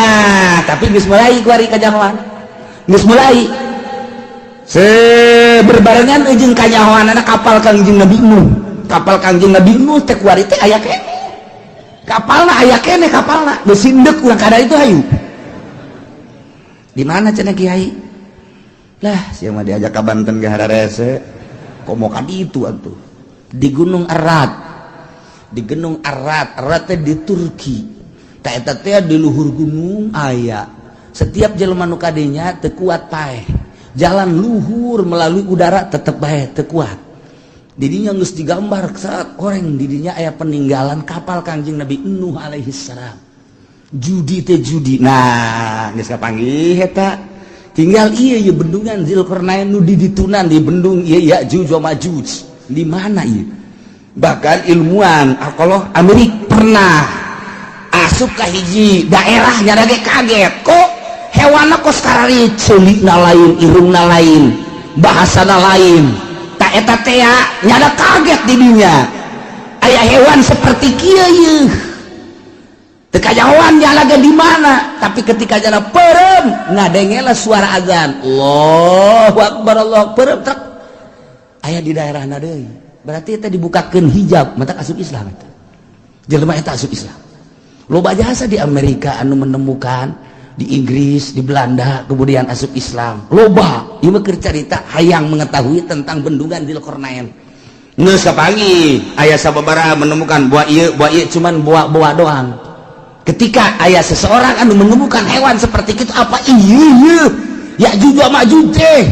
Nah, tapi geus mulai kuari kanyahoan, geus mulai se berbarengan jeung kanyahoanana kapal Kangjeng Nabi Nuh. Kapal Kangjeng Nabi Nuh teh kuari teh aya keneh kapalna, aya keneh kapalna, geus indek urang kada itu. Hayu, di mana cenah, Kiai? Lah, sia mah diajak ka Banten ge hararese, komo ka ditu atuh. Di Gunung Erat, di Gunung Erat. Erat teh di Turki. Tak, eta teh di luhur gunung aya. Setiap jelema nu kadinya teu kuat paeh, jalan luhur melalui udara tetep bae teu kuat. Didinya geus digambar saat orang didinya aya peninggalan kapal Kangjeng Nabi Nuh alaihi salam. Judi teh judi. Nah, geus kapanggih eta, tinggal iya ieu bendungan Zulkarnain nu di ditunan di bendung ieu Ya'juj wa Ma'juj di mana ieu. Bahkan ilmuwan arkeolog Amerika pernah asup ke hiji daerah, nyana ge kaget, kok hewanna kos karari, ceulina lain, irungna lain, bahasana lain. Tak, eta teh nyana kaget di dinya aya hewan seperti kieu ieu, teu kanyahoan nyala ge di mana. Tapi ketika nyana peureum, ngadengela suara azan, Allahu akbar, Allah peureum truk aya di daerahna deui. Berarti eta dibukakeun hijab, mata asup Islam eta jelema, eta asup Islam. Loba jasa di Amerika anu menemukan, di Inggris, di Belanda, kemudian asup Islam loba. Ieu mah keur carita hayang mengetahui tentang bendungan Zulkarnain. Geus kapanggih aya sababaraha menemukan buah ieu, buah ieu, cuman buah-buah doang. Ketika aya seseorang anu menemukan hewan seperti itu, apa iya iya Ya'juj wa Ma'juj teh,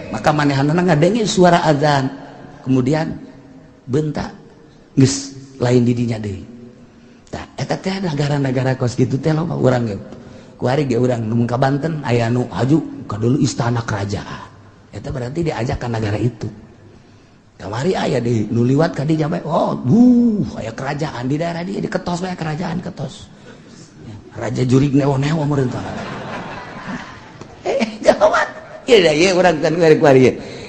maka manehanana ngadenge suara azan, kemudian bentak geus lain didinya deui. Tah, eta teh negara-negara kos kitu teh loba. Urang ge kuari ge urang nu ka Banten aya nu haju ka dulu istana kerajaan, eta berarti diajak ke negara itu. Kamari aya di nu liwat ka dinya bae, oh aya kerajaan di daerah dia, diketos bae kerajaan, ketos raja jurig newo-newo meureun tah. Eh, jawab ieu ieu urang kan kuari kuari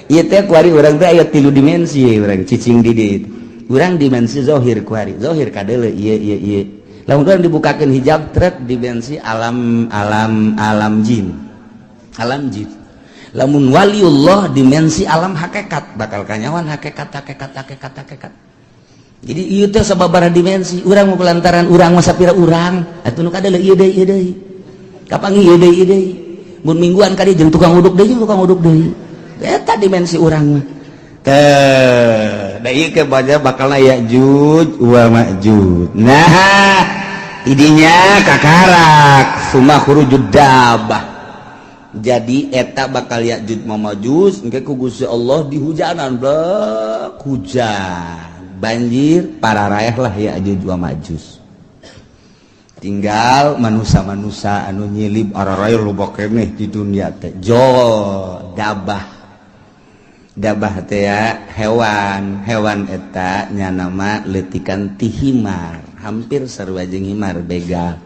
ieu teh, kuari urang teh aya tilu dimensi urang cicing di dieu. Urang dimensi zohir kuari, zohir kadeuleu ieu ieu ieu. Lamun urang dibukakeun hijab trek, dimensi alam alam alam jin, alam jin. Lamun waliullah, dimensi alam hakikat, bakal kanyawan hakikat, hakikat, hakikat, hakikat. Jadi ieu teh sababaraha dimensi urang mau lantaran urang masa pira urang atuh nu kadeuleu ieu deui, ieu deui, kapanggih ieu deui, ieu deui. Mun mingguan kali jeung tukang uduk deui, jeung tukang uduk deui, eta dimensi urang mah teh. Da ieu ke baca bakalna Ya'juj wa Ma'juj. Nah, idinya kakarak summa khurujud dabah. Jadi eta bakal Ya'juj wa Ma'juj engke ku Gusti Allah dihujanan, blek hujan banjir, para rakyat lah Ya'juj wa Ma'juj. Tinggal manusia-manusia anu nyilib araraya loba keneh di dunia teh. Jo dabah, dabah teh ya hewan, hewan eta nya nama letikan ti himar, hampir sarua jeung himar, begal,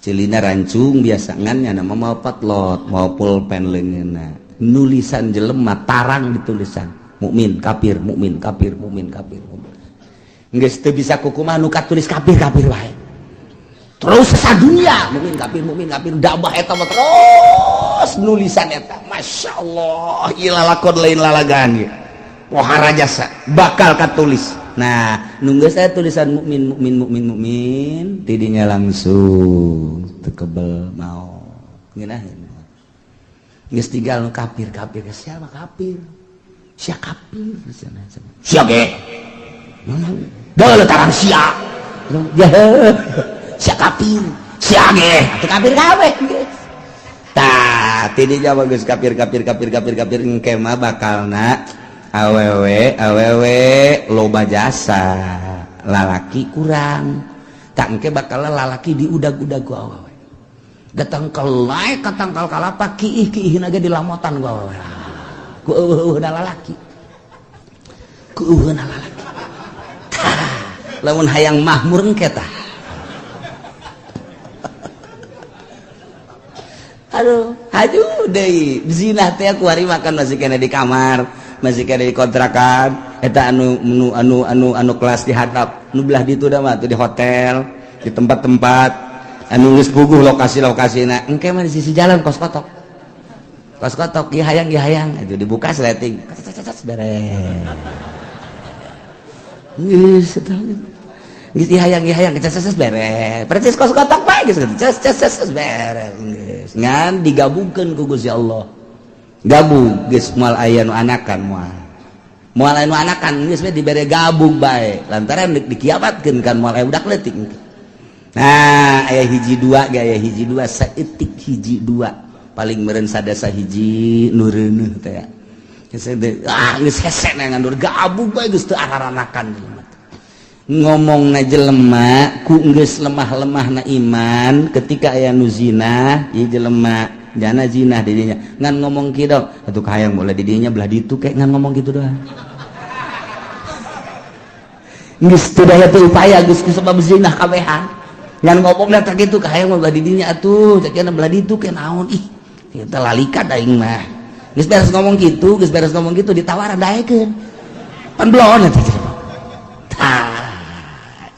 celina rancung biasa, ngan nya nama mau patlot, mau pulpen leungeunna, nulisan jelema tarang ditulisan mukmin kafir, mukmin kafir, mukmin kafir. Geus teu bisa kukumaha, nu katulis kafir, kafir wae terus sadunia, mukmin kafir, mukmin kafir. Dabah eta mah terus nulisan eta. Masya Allah, ieu lalakon lain lalagaan ieu, pohara jasa bakal katulis. Nah, nunggu saya tulisan mukmin, mukmin, mukmin, mukmin, tidinya langsung tekebel mau ngeunaheun. Geus tinggal nu kafir, kafir, siapa kafir, siapa kafir, sia ge dah tarang sia sia kafir, sia ge atuh kafir kabeh. Tah, tidinya mah geus kafir, kafir, kafir, kafir, kafir. Engke mah bakalna awewe, awewe loba jasa, lalaki kurang. Tak, engke bakal lalaki diudag-udag ku awewe, datang ke laek ka tangkal kalapa, kiih kiih ge dilamotan ku awewe, ku eueuh lalaki, ku eueuh lalaki. Tah, lamun hayang mahmur engke tah. Aduh, haju deui zina teh kuari makan masih kena di kamar, masih kena di kontrakan eta anu anu anu anu anu kelas di hadap, nu belah ditu da mah tuh di hotel, di tempat-tempat. Anu geus puguh lokasi-lokasina engke mah di sisi jalan kos kotok. Kos kotok ieu hayang ieu hayang itu dibuka sleting. Beres. Geus eta geus ieu hayang ieu hayang ces beres. Persis kos kotok bae geus ces ces ces beres geus. Ngan digabungkeun ku Gusti Allah. Gabung geus moal aya nu anakan moal. Moal aya nu anakan geus we dibere gabung bae. Lantaran dikiamatkeun kan moal aya budak leutik. Nah, aya hiji dua ge aya hiji dua saeutik hiji dua paling meureun sadasa hiji nu reuneuh teh. Ah geus hese ngandur gabung bae geus teu araranakan jelema. Ngomongna jelema ku geus lemah-lemahna iman ketika aya nu zina ieu jelema jana zina di dinya ngan ngomong kieu atuh kahayang bola di dinya belah ditu kayak ngan ngomong kitu doang. Geus teu daya teu upaya geus kusabab zina kabehan. Ngan ngomongna teh kitu kahayang mah belah di dinya atuh cek belah ditu ke naon ih kita lalikat aing mah. Geus beres ngomong kitu, geus beres ngomong kitu ditawaran daekeun. Pan belon eta jelema. Tah,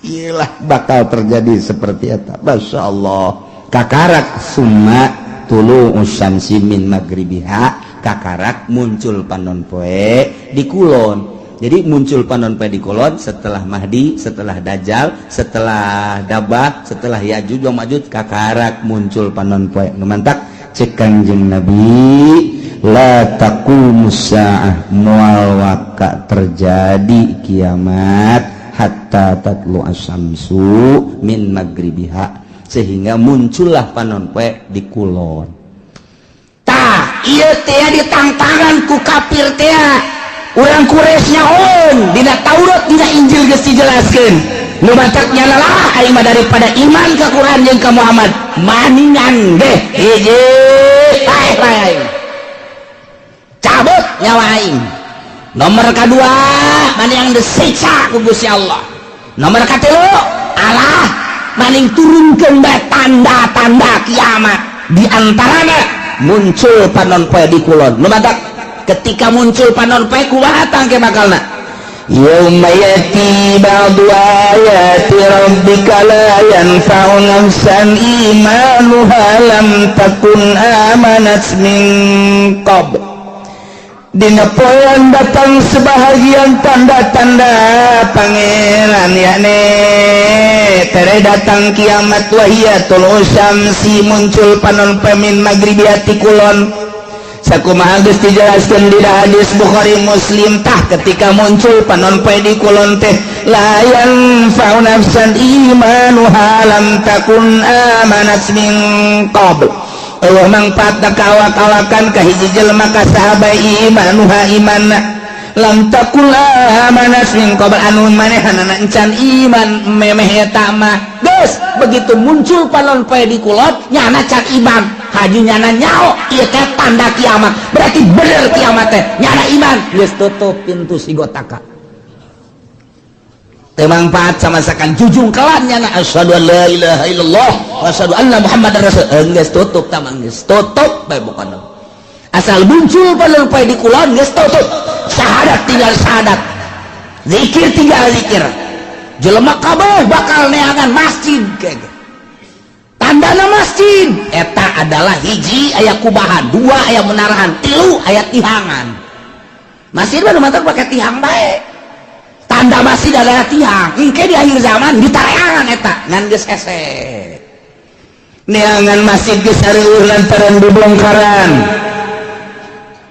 iyalah bakal terjadi seperti eta. Masyaallah. Kakarak summa tulu'u syamsi min magribiha, kakarak muncul panon poe di kulon. Jadi muncul panon poe di kulon setelah Mahdi, setelah Dajjal, setelah Dabah, setelah Ya'juj wa Ma'juj, kakarak muncul panon poe. Nu mantak cek Kanjeng Nabi la taqumus saah moal waka terjadi kiamat hatta tatlu asyamsu min magribiha, sehingga muncullah panon poe di kulon. Tah ieu teh ditangtangan ku kafir teh urang Quraisy nyahoeun dina Taurat dina Injil geus dijelaskeun. Nu matak nyalalah aing mah daripada iman ka Quran jeung ka Muhammad maningan deh hiji paeh bae aing cabut nyawa aing. Nomor kedua maning disiksa ku Gusti Allah. Nomor katilu Allah maning turunkeun bae tanda-tanda kiamat, di antarana muncul panon poe di kulon. Nu matak ketika muncul panon poe kumaha tangke bakalna? Yauma yati ba'du ayati rabbika la yanfa'u nafsan imanuha lam takun amanat min qabl. Dina poean datang sebahagian tanda-tanda pangeran yakni tere datang kiamat wahia tulu syamsi muncul panon poe min magribiati kulon. Sakumaha geus dijelaskeun di hadis Bukhari Muslim. Tah ketika muncul panon poe di kulon teh la yanfa'u nafsan imanuha lam takun amanat min qabl. Allah mangfaatna ka awak-awakan ka hiji jelema ka sahabat imanuha imanna lam takun amanat min qabl anu manehanana encan iman memeh eta mah. Geus begitu muncul panon poe di kulon nyana can iman haji nyana nyao ieu teh tanda kiamat, berarti bener kiamat teh nyana iman geus tutup pintu sigotaka teu mangfaat sama sakan jujung kelan nyana asyhadu an la ilaha illallah wa asyhadu anna muhammadar rasul geus tutup tamang geus tutup bae pokona asal muncul panon poe di kulon geus tutup syahadat tinggal syahadat zikir tinggal zikir jelema kabeh bakal neangan masjid kege tandana masjid eta adalah hiji aya kubahan, dua aya menarahan, tilu aya tihangan. Masjid mah nu matak pake tihang bae. Tanda masjid adalah tihang. Engke di akhir zaman ditareangan eta ngan geus hese. Neangan masjid geus sareueuh lantaran dibongkaran.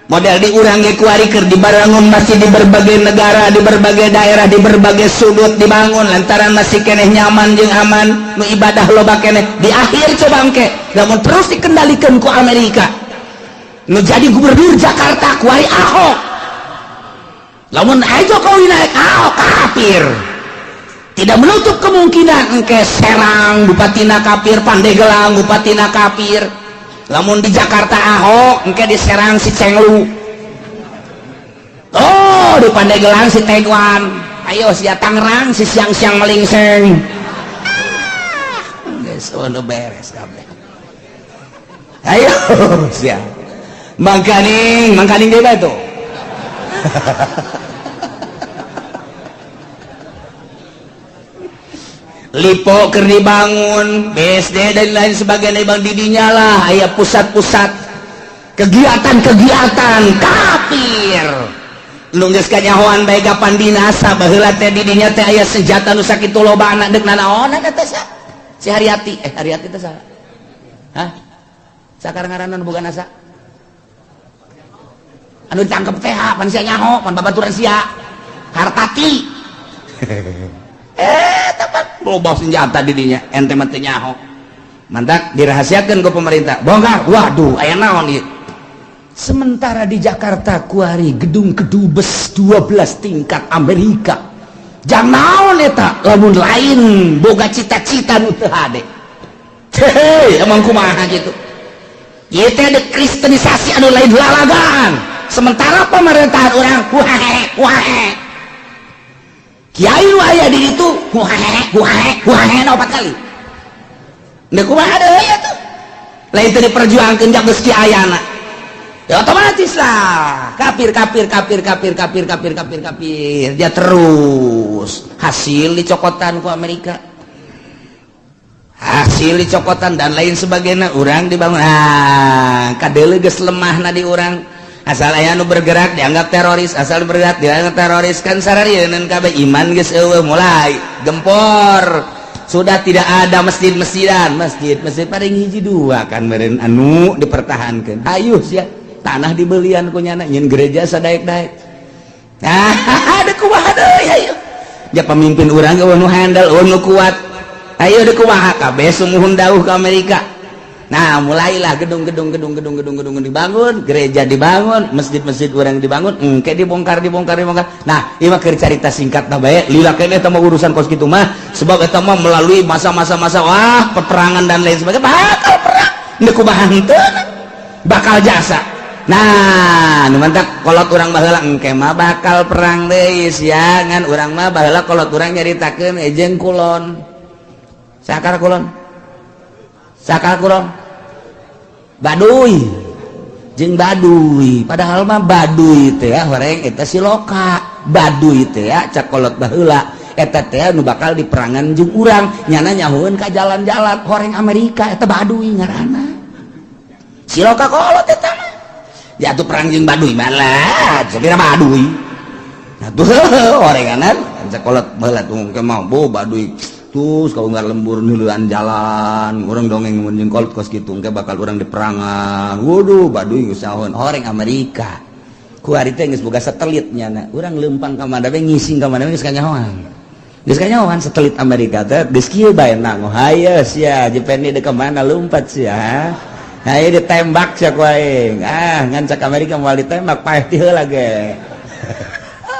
Model di urang ge kuari keur dibarangun masjid di berbagai negara, di berbagai daerah, di berbagai sudut dibangun lantaran masih keneh nyaman jeung aman, nu ibadah loba keneh. Di akhir coba engke lamun terus dikendalikan ku Amerika. Nu jadi gubernur Jakarta kuari Ahok. Lamun aya Jokowi naik Ahok kafir. Tidak menutup kemungkinan engke Serang bupatina kafir, Pandeglang bupatina kafir. Lamun di Jakarta Ahok engke di Serang si Cenglu, oh di Pandeglang si Tegwan, ayo si Tangerang si siang-siang melingseng. Geus udah beres kabeh. Ayo sia. Mangkaning, mangkaning deui bae tuh. Lippo keur dibangun, BSD dan lain sebagainya. Bang, didinya lah aya pusat-pusat kegiatan-kegiatan kafir. Nu geus kanyahoan bae kapan binasa. Baheula teh didinya teh aya senjata nu sakitu lobana, deuk nanaonan eta? Sa si Haryati, eh, Haryati teh saha? Hah, sakar ngaranna nu boga NASA anu ditangkep teh? Pan sia nyaho, pan babaturan sia Hartati. Eh, tepat loba senjata didinya, ente mah teu nyaho. Mantak dirahasiakan ke pemerintah, bongkar. Waduh, aya naon ieu? Sementara di Jakarta kuari gedung kedubes 12 tingkat Amerika, jang naon eta lamun lain boga cita-cita nu teu hade? Hei, emang kumaha gitu? Ieu teh ada kristenisasi anu lain lalagaan. Sementara pemerintahan urang wah wah, kiai nu aya di ditu wah wah wah opat kali. Ndek kumaha deui atuh? Lain teu diperjuangkeun jak geus ayana. Ya otomatis lah kafir, kafir, kafir, kafir, kafir, kafir, kafir, kafir. Dia terus hasil dicokotan ku Amerika, hasil dicokotan dan lain sebagainya. Urang dibangun, ah, kadele geus lemah na di urang. Asal aya nu bergerak dianggap teroris, asal bergerak dianggap teroris. Kan sararieun kabeh, iman geus euweuh, mulai gempor. Sudah tidak ada masjid-masjidan, masjid masjid paling hiji dua kan meureun anu dipertahankan. Ayo sia, tanah dibelian ku nyana, nyin gereja sadaek-daek. Nah, ada kumaha deui? Ayo ya, pemimpin urang euweuh nu handal, euweuh nu kuat. Ayo, deuk kumaha? Kabeh sumuhun dauh ke Amerika. Nah, mulailah gedung-gedung, gedung-gedung, gedung-gedung dibangun, gereja dibangun, masjid-masjid urang dibangun, engke dibongkar, dibongkar, dibongkar. Nah, ieu mah keur carita singkat na bae, lila keneh eta mah urusan kos kitu mah, sebab eta mah melalui masa-masa masa, wah, peperangan dan lain sebagainya, bakal perang. Deuk kumaha henteu bakal jasa. Nah, nu mantak kolot urang baheula engke mah bakal perang deui sia, ngan urang mah baheula kolot urang nyaritakeun jeung kulon. Sakar kulon. Sakar kulon. Baduy jeung Baduy, padahal mah Baduy teh ya horeng eta siloka. Baduy teh ya cak kolot baheula eta teh nu bakal diperangan jeung urang, nyana nyahoeun ka jalan-jalan horeng Amerika. Eta Baduy ngaranna, siloka kolot eta mah. Ya tuh, perang jeung Baduy malah sakira Baduy. Nah tuh, horenganan cak kolot baheula tuh engke mah bo Baduy terus kalau nggak lembur nuluan jalan orang dongeng mun jeung kolot kos kitu, engke bakal urang diperangan. Waduh, Baduy geus nyahoeun horeng Amerika. Ku hari teh geus boga satelit nyana, urang leumpang ka mana we, ngising ka mana we, geus kanyahoan, geus kanyahoan satelit Amerika teh. Geus kieu bae nang hayo sia Jepeni, deuk ka mana lumpat sia? Hayo ditembak sia ku aing. Ah, ngan cak Amerika moal ditembak, paeh ti heula ge.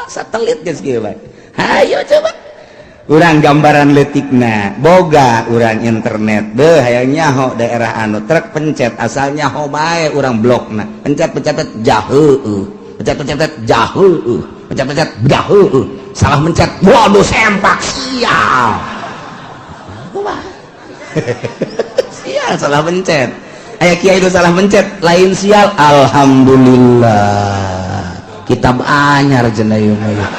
Satelit geus kieu bae. Hayo coba urang gambaran letikna, boga urang internet deh, hayang nyaho daerah anu truk, pencet, asal nyaho bae urang blokna. Pencet, pencet, jahe, pencet, pencet, jahe, pencet, pencet, jahe. Salah mencet, waduh, sempak, sial. Kumaha? Sial salah mencet. Aya kiai itu salah mencet, lain sial, alhamdulillah kitab anyar cenah ieu mah.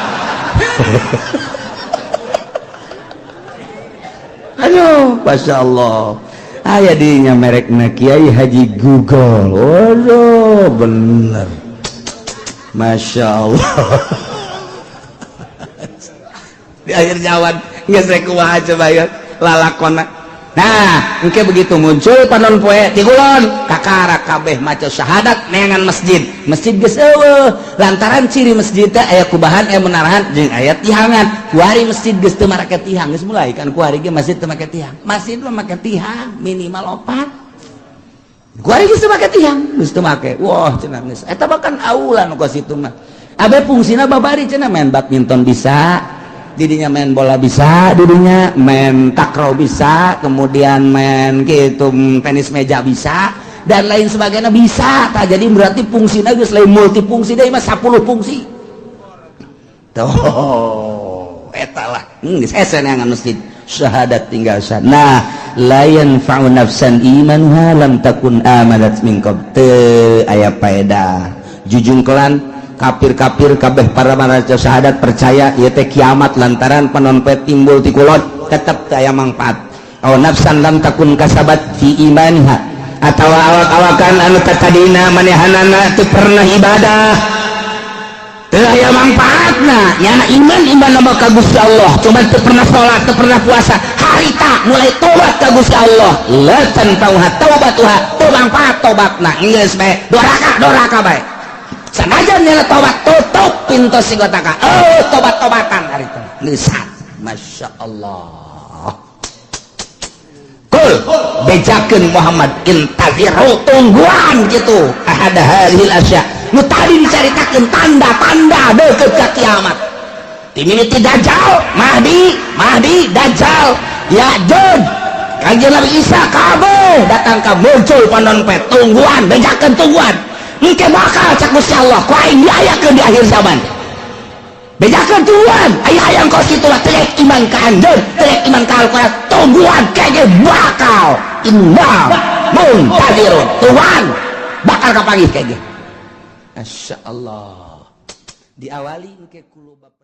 Aduh, Masya Allah. Aya dinya merekna Kiai Haji Google. Waduh, bener. Masya Allah. Di akhir zaman geus rek kumaha coba ya lalakona? Nah, engke begitu muncul panon poe ti kulon, kakara kabeh maca syahadat neangan masjid. Masjid geus euweuh lantaran ciri masjid teh aya kubahan, aya menarahan jeung aya tihangan. Kuari masjid geus teu marake tihang, geus mulai kan kuari ge masjid teu make tihang. Masjid mah make tihang minimal opat. Kuari geus teu make tihang, geus teu make. Wah, cenah geus. Eta bahkan aula nu kos itu mah. Abe fungsina babari cenah main badminton bisa, didinya main bola bisa, didinya main takraw bisa, kemudian main gitu tenis meja bisa, dan lain sebagainya bisa. Tak jadi berarti fungsinya geus lain multifungsi deui mah, 10 fungsi tuh eta lah. Geus hese neangan masjid, syahadat tinggal sah. Nah, la yanfa'u nafsan imanuha lam takun amanat min qabl, teu aya paedah jujungkelan kafir-kafir kabeh para maca syahadat percaya ieu teh kiamat lantaran panon poe timbul ti kulon. Tetep teu aya mangfaat. Aw nafsan lam takun kasabat fi imaniha, atau awak-awakan anu tatadina manehanana teu pernah ibadah, teu aya mangfaatna. Nyana iman, iman nama ka Gusti Allah, cuman teu pernah salat, teu pernah puasa. Harita mulai tobat ka Gusti Allah, la tanfa'uha taubatuha, teu mangfaat tobatna. Geus bae doraka, doraka bae. Sanajan nyana tobat, tutup pintu sigotaka. Oh, tobat-tobatan harita lisan. Masya Allah. Kul, bejakeun Muhammad, intaziru, tungguan gitu, ahada hadhil asya nu tadi dicaritakeun, tanda-tanda deukeut ka kiamat, dimimiti Dajjal, Mahdi, Mahdi, Dajjal, Ya'juj, Kanjeng Nabi Isa, kabeh datang ka muncul panon pet. Tungguan, bejakeun, tungguan. Engke bakal cak Gusti Allah ku aing diayakeun di akhir zaman. Bejakeun, tungguan. Aya hayang kos kitu lah, teu iman ka anjeun, teu iman ka Al-Qur'an, tungguan kege bakal. Inna muntazirun, tungguan bakal kapanggih kege. Masya Allah, diawali engke kuloba.